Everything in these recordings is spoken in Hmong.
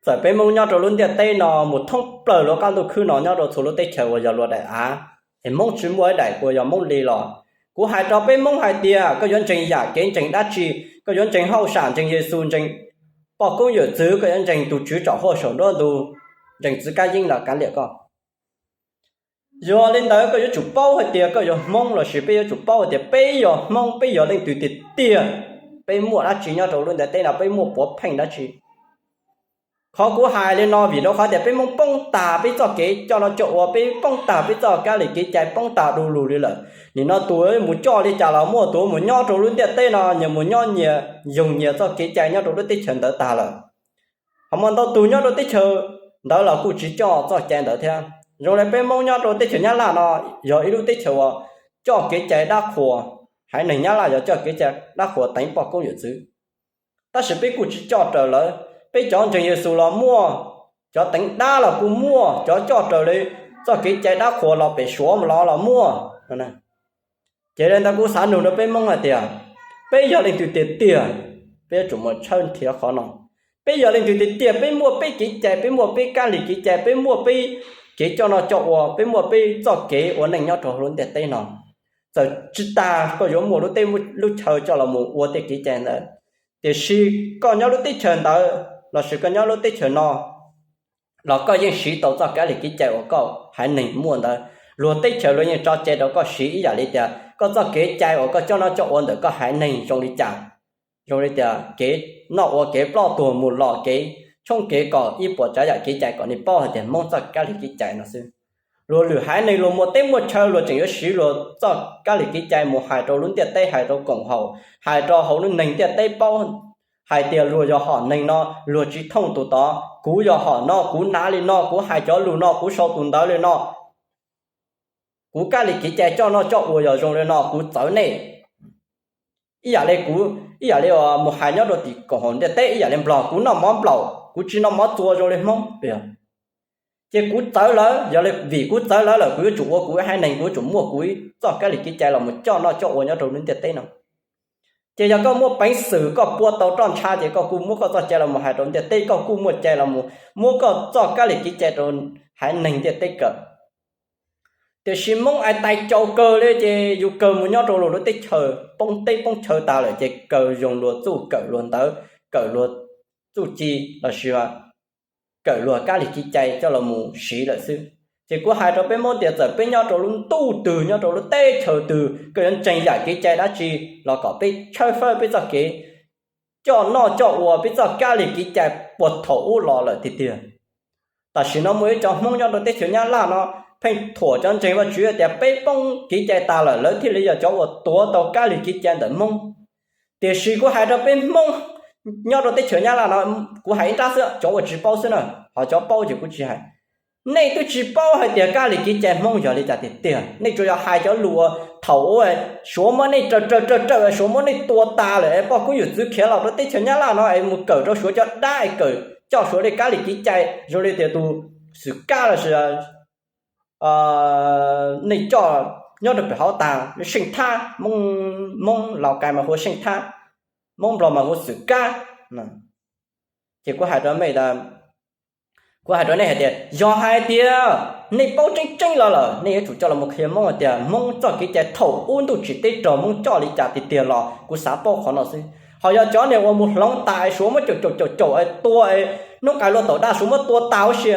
Txawm peb Hmoob nyob rau lub ntiaj teb no mus thoob plaws lub qab ntuj khwb no nyob rau txhua lub teb chaws uas yog luag daim av, es Hmoob tsis muaj ib daim uas yog Hmoob li los kuv hais rau peb Hmoob hais tias koj yuav ntseeg yam kev ntseeg dab tsi, koj yuav ntseeg hauj sam, ntseeg Yexus, ntseeg poj koob yawm txwv, koj yuav ntseeg tus tswv tsom huaj saum nruab ntug, ntseeg txiv kab yeeb los kav liam koj. Yog li ntawd koj yuav tsum paub hais tias koj yog Hmoob lossis peb yuav tsum paub hais tias peb yog Hmoob, peb yog leej twg tiag tiag, peb muaj dab tsi nyob rau lub ntiaj teb no, peb muaj puav pheej dab tsi. Qhov kuv hais li no vim rau qhov tias peb Hmoob poob tag peb txoj kev coj noj coj ua, peb poob tag peb txoj kab li kev cai, poob tag du lug li lawm. Nim no tus mus coj li cas los muaj, tus mus nyob rau lub ntiaj teb no nyias mus nyob nyias, yoog nyias txoj kev cai nyob rau lub teb chaws ntawd tag lawm. Ho muaj ntau tus nyob rau teb chaws ntawd los kuj tsis coj txoj cai ntawd thiab. Zoo li peb Hmoob nyob rau teb chaws Nyab Laj no yog ib lub teb chaws uas coj kev cai dab qhuas, haiv neeg Nyab Laj yog coj kev cai dab qhuas teev poj koob yawm txwv. Tab sis peb kuj tsis coj raws lawv. Peb cov ntseeg Yexus los muaj, cov teev dab los kuj muaj, cov coj raws li txoj kev cai dab qhuas los pem Suav los los muaj. Ces li ntawd kuv xav nug rau peb Hmoob hais tias peb yog leej twg tiag tiag, peb yuav tsum mus tshawb nrhiav qhov no. Peb yog leej twg tiag tiag, peb muaj peb kev cai, peb muaj peb kab li kev cai, peb muaj peb kev coj noj coj ua, peb muaj peb txoj kev ua neej nyob rau hauv lub ntiaj teb no. Txawm tsis tas koj yuav muaj lub teb lub chaw coj los mus ua tej kev cai ntawd, tiam sis koj nyob lub teb chaws ntawd lossis koj nyob lub teb chaws no los koj yeej siv tau txoj kab li kev cai uas koj haiv neeg muaj ntawd. Luag teb chaws luag yeej tso cai rau koj siv ib yam li tias koj txoj kev cai uas koj coj noj coj ua ntawm koj haiv neeg zoo li cas, zoo li tias kev noj ua kev ploj tuag mus los kev tshoob kev kos ib puas tsav yam kev cai kom nej paub hais tias Hmoob txoj kab li kev cai no xwb. Luag lwm haiv neeg luag muaj teb muaj chaw luag tseem yuav siv luag txoj kab li kev cai mus hais rau lub ntiaj teb, hais rau koom haum, hais rau hauv lub neeg ntiaj teb paub hais tias luag yog hom neeg no, luag tsis thooj tus tod, kuv yog hom no, kuv hnav li no, kuv hais cov lus no, kuv sau tus ntawv li no, kuv kab li kev cai coj noj coj ua yog zoo li no, kuv txawv nej. Ib yam li kuv, ib yam li mus hais nyob rau tim koom haum ntiaj teb ib yam li Nplog, kuv noj mov nplaum, kuv tsis noj mov txua zoo li Hmoob. Ces kuv txawv lawv, yog li vim kuv txawv lawv lawm kuv yuav tsum ua kuv ib haiv neeg, kuv yuav tsum muaj kuv ib txoj kab li kev cai los mus coj noj coj ua nyob rau lub ntiaj teb no. Ces yog koj muaj peev xwm koj pua tau roj ntsha ces koj kuj muab koj txoj cai los mus hais rau ntiaj teb, koj kuj muaj cai los mus muab koj txoj kab li kev cai rau haiv neeg ntiaj teb kawm. Tiam sis Hmoob ais tais caus kawg li ces yus kawg mus nyob rau luag lub teb chaws poob teb poob chaw tas lawm ces kawg yoo luag txuj, kawm luag ntawv, kawm luag txuj ci lossis kawm luag kab li kev cai coj los mus siv lawm xwb. Ces kuv hais rau peb Hmoob tias txawm peb nyob rau lub ntuj twg, nyob rau lub teb chaws twg, koj yuav ntseeg yam kev cai dab tsi los kom peb tshawb fawb peb txoj kev coj noj coj ua, peb txoj kab li kev cai puag thaum ub los lawm tiag tiag. Tam sim no muaj ib co Hmoob nyob rau teb chaws Nyab Laj no pheej thuam cov ntseeg Vajtswv tias peb poob kev cai tas lawm, lawv thiaj li yog cov uas tuav tau kab li kev cai ntawm Hmoob. Tiam sis kuv hais rau peb Hmoob nyob rau teb chaws Nyab Laj no, kuv hais ib nrab xwb, cov uas tsis paub xwb na, ho cov paub ces kuv tsis hais. Nej twb tsis paub hais tias kab li kev cai Hmoob yog li cas tiag tiag. Nej tsuas yog hais cov lus uas thaum ub Suav muab nej raws raws raws raws, Suav muab nej tua tas lawm es poj koob yawm txwv khiav los rau teb chaws Nyab Laj no es mus kawm rau Suav cov dab es kawm coj Suav li kab li kev cai zoo li tias tus xwm kab lossis nej coj nyob rau pem hauv tas, Seej Thab, Hmoob Laus Kais mas hu ua Seej Thab, Hmoob Nplog mas hu ua xwm kab. Ces kuv hais rau nej, kuv hais rau nej hais tias yog hais tias nej paub tseeb tseeb los lawm, nej yuav tsum coj los mus qhia Hmoob hais tias Hmoob txoj kev cai thaum ub ntuj tsim teb raug Hmoob coj li cas tiag tiag los kuv xav paub qhov no xwb. Ho yog cov niag uas mus hloov tas es Suav muab caum caum caum caum es tua es hnub qais luag taum daj Suav muab tua tas huv si,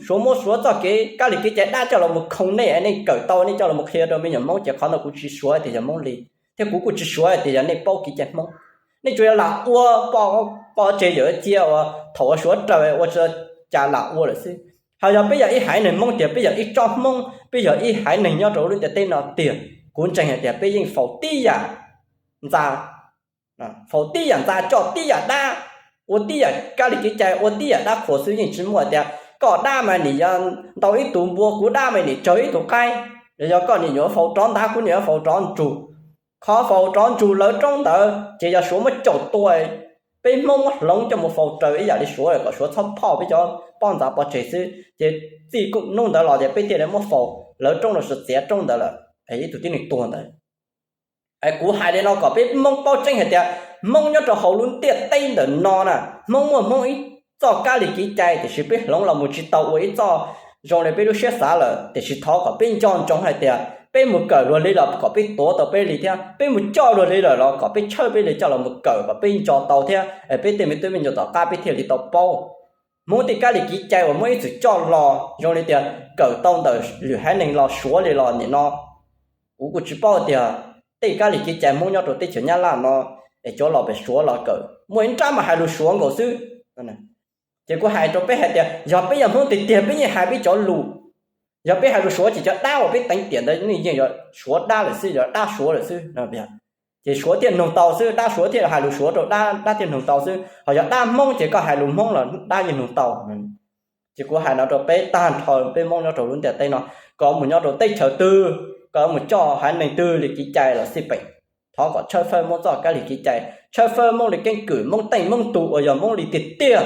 Suav muab Suav txoj kev kab li kev cai dab coj los mus khoo nej, nej kawm tau nej coj los mus qhia rau me nyuam Hmoob ces qhov no kuv tsis suav tias yog Hmoob li, thiab kuv kuj tsis suav tias yog nej paub kev cai Hmoob. Nej tsuas yog lam ua pov tseg yawm cia uas thaum ua Suav raws ua tsis tau cas lam ua lawm xwb. Ho yog peb yog ib haiv neeg Hmoob tiag, peb yog ib tsob Hmoob, peb yog ib haiv neeg nyob rau lub ntiaj teb no tiag, kuv ntseeg hais tias peb yeej faus tib yam ntxa, faus tib yam ntxa, coj tib yam dab, ua tib yam kab li kev cai, ua tib yam dab qhuas xwb, yeej tsis muaj tias koj dab mas nim yuav ntaus ib tug npua, kuv dab mas nim tsawg ib tug qaib, los yog koj nim yuav faus rov ntav, kuv nim yuav faus rov ntsug. Qhov faus rov ntsug lawv roob ntawd ces yog Suav muab caum tua, peb Hmoob muab hloov coj mus faus raws ib yam li Suav kom Suav txhob phoj peb cov pob ntxa pov tseg xwb, ces txij hnub ntawd los ces peb thiaj li muab faus lawv roob lossis txiav roob ntawd lawm, ib tug tib neeg tuag ntawd. Kuv hais li no kom peb Hmoob paub tseeb hais tias Hmoob nyob rau hauv lub ntiaj teb ntawm no na, Hmoob muaj Hmoob ib txoj kab li kev cai, tiam sis peb hloov los mus tsis tau ua ib txoj zoo li peb lub siab xav lawm. Tiam sis thov kom peb nco ntsoov hais tias peb mus kawm luag li los kom peb tuav tau peb li thiab, peb mus coj luag li lawm los kom peb tshawb peb li coj los mus kawm kom peb nco tau thiab peb tej me tub me nyuam tom qab peb thiaj li tau paub. Hmoob tej kab li kev cai uas muaj ib txwm coj los zoo li tias kawm tau ntawm lwm haiv neeg los Suav li los nim no, kuv kuj tsis paub tias tej kab li kev cai Hmoob nyob rau teb chaws Nyab Laj no es cov los pem Suav los kawm muaj ib nrab mas hais lus Suav nkaus xwb. Ces kuv hais rau peb hais tias yog peb yog Hmoob tiag tiag peb yeej hais peb cov lus. Yog peb hais lus Suav ces cov dab uas peb teev tiam ntawd yeej yog Suav dab lawm xwb, yog dab Suav lawm xwb. Ces Suav thiaj nug tau xwb, dab Suav thiaj hais lus Suav rau dab, dab thiaj nug tau xwb. Ho yog dab Hmoob ces koj hais lus Hmoob los dab yeej nug tau. Ces kuv hais no rau peb tag nrho peb Hmoob nyob rau lub ntiaj teb no, koj mus nyob rau teb chaws twg, koj mus coj haiv neeg twg li kev cai los xij peem, thov kom tshawb fawb Hmoob txoj kab li kev cai, tshawb fawb Hmoob li keeb kwm, Hmoob teej Hmoob tug uas yog Hmoob li tiag tiag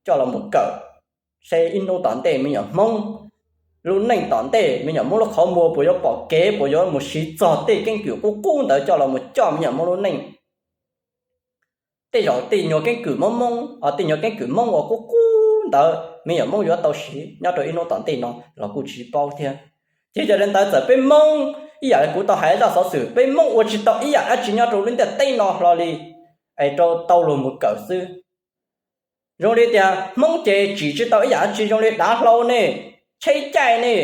coj los mus kawm, seb ib hnub tom ntej me nyuam Hmoob lub neej tom ntej me nyuam Hmoob lub qhov muag puas yuav pom kev, puas yuav mus siv txog tej keeb kwm qub qub ntawd coj los mus coj me nyuam Hmoob lub neej. Tej zaum tej nyuag keeb kwm Hmoob Hmoob, tej nyuag keeb kwm Hmoob uas qub qub ntawd me nyuam Hmoob yuav tau siv nyob rau ib hnub tom ntej no los kuj tsis paub thiab. Ces yog li ntawd txawm peb Hmoob ib yam li kuv tau hais zaj xov xwm, peb Hmoob ua tsis tau ib yam dab tsi nyob rau lub ntiaj teb no hlo li es rau tau luag mus kawm xwb. Zoo li tias Hmoob ces tsim tsis tau ib yam dab tsi, zoo li dav hlau ne, tsheb caij ne,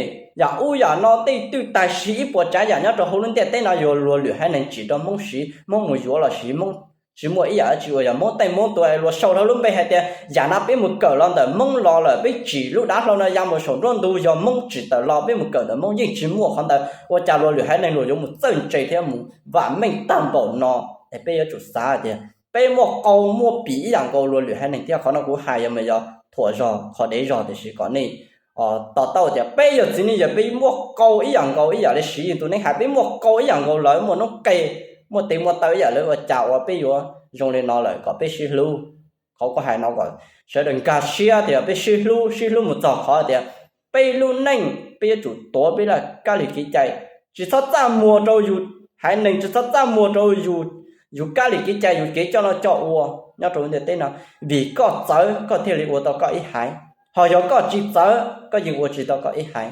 yam ub yam no tej twj tag siv ib puas tsav yam nyob rau hauv lub ntiaj teb no yuav luag lwm haiv neeg tsim rau Hmoob siv, Hmoob mus yuav los siv, Hmoob tsis muaj ib yam dab tsi uas yog Hmoob teej Hmoob tug es luag sau rau lub npe hais tias yam no peb mus kawm los ntawm Hmoob los lawm, peb tsim lub dav hlau no ya mus saum nruab ntug yog Hmoob tsim tawm los, peb mus kawm ntawm Hmoob yeej tsis muaj qhov ntawd, ua cas luag lwm haiv neeg luag yuav mus txawj ntse thiab mus vam meej tag npaum no? Es peb yuav tsum xav tias peb muaj qau muaj pim ib yam nkaus luag lwm haiv neeg thiab. Qhov no kuv hais yog mas yog thuam zog qhov dev zog, tiam sis kom nej to taub tias peb yog txiv neej yog peb muaj qau ib yam nkaus, ib yam li Siv Yeej tus neeg hais, peb muaj qau ib yam nkaus lawv, muaj noob qes, muaj tes muaj taw ib yam lawv, ua cas uas peb yuav zoo li no lawm? Kom peb sib hlub. Qhov kuv hais no kom sawv daws nkag siab tias peb sib hlub, sib hlub mus txog qhov tias peb lub neej peb yuav tsum tuav peb lub kab li kev cai. Tsis txhob txaj muag rau yus haiv neeg, tsis txhob txaj muag rau yus, yus kab li kev cai, yus kev coj noj coj ua nyob rau ntiaj teb no. Vim koj txawv koj thiaj li ua tau koj ib haiv, ho yog koj tsis txawv koj yeej ua tsis tau koj ib haiv.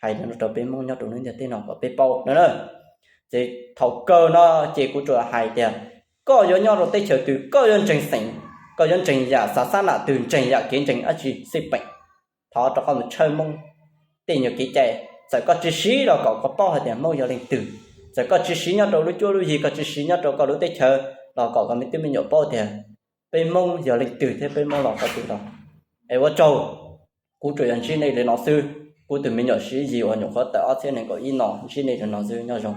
Hais rau peb Hmoob nyob rau lub ntiaj teb no kom peb paub no na. Ces thaum kawg no ces kuv tsuas hais tias koj yuav nyob rau teb chaws twg, koj yuav ntseeg xeem, koj yuav ntseeg yam xav xab nam twg, ntseeg yam kev ntseeg dab tsi xij peem, thov rau koj mus tshawb Hmoob tej nyuag kev cai. Txawm koj tsis siv los kom koj paub hais tias Hmoob yog leej twg. Txawm koj tsis siv nyob rau lub cuab lub yig, koj tsis siv nyob rau koj lub teb chaws los kom koj me tub me nyuam paub tias peb Hmoob yog leej twg thiab peb Hmoob los qhov twg los. Es ua tsaug, kuv tsuas yog ntsib nej li no xwb. Kuv tus me nyuam Siv Yis uas nyuam qhuav tawm ob txhiab nees nkaum ib no ntsib nej li no xwb, nyob zoo.